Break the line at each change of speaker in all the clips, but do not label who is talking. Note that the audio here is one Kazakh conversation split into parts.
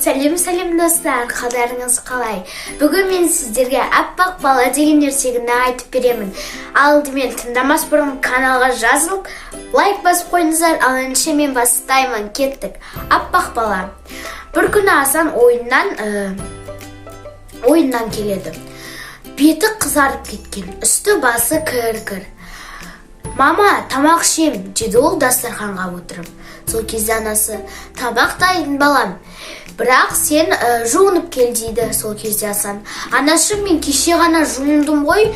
Сәлем, сәлем, достар! Қалдарыңыз қалай? Бүгін мен сіздерге «Аппақ бала» деген ертегіні айтып беремін. Алдымен, тыңдамас бұрын, каналға жазылып, лайк басып қойыңыздар. Ал ендеше мен бастаймын. Кеттік! «Аппақ бала». Бір күні Асан ойыннан келеді. Беті қызарып кеткен, үсті басы кір кір. «Мама, тамақ ішем», – деді ол дастарханға отырып. Сол кезде анасы: «Тамақ дайын, балам, бірақ сен жуынып кел», – дейді. Сол кезде Асан: «Анашым, мен кеше ғана жуындым ғой,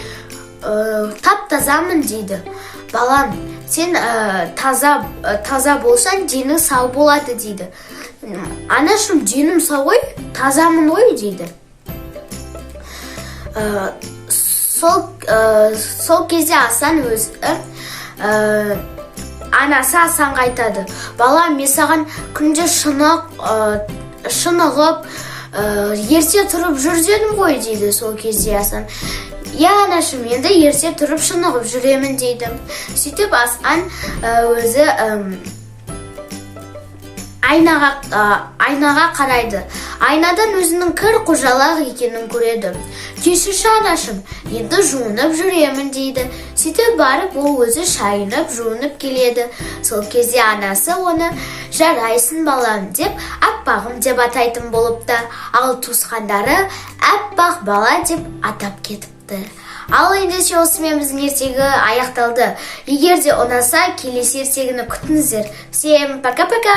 тап тазамын», – дейді. «Балам, сен таза болсаң, денің сау болады», – дейді. «Анашым, денім сау ғой, тазамын ғой», – дейді. Сол кезде Асан өзі анасы Асанға айтады: «Балам, мен саған күнде шынығып, ерте тұрып жүр дедім ғой», – дейді. Сол кезде Асан: «Иә, анашым, енді ерте тұрып, шынығып жүремін», – дейді. Сөйтіп Асан өзі айнаға қарайды. Айнадан өзінің кір қожалақ екенін көреді. «Кешірші, анашым, енді жуынып жүремін», – дейді. Сөйтіп барып, ол өзі шайынып, жуынып келеді. Сол кезде анасы оны «Жарайсың, балам» деп, «Аппағым» деп атайтын болыпты. Ал туысқандары «Аппақ бала» деп атап кетіпті. Ал ендеше, осымен біздің ертегі аяқталды. Егер де ұнаса, келесі ертегіні күтіңіздер. Всем пока пока!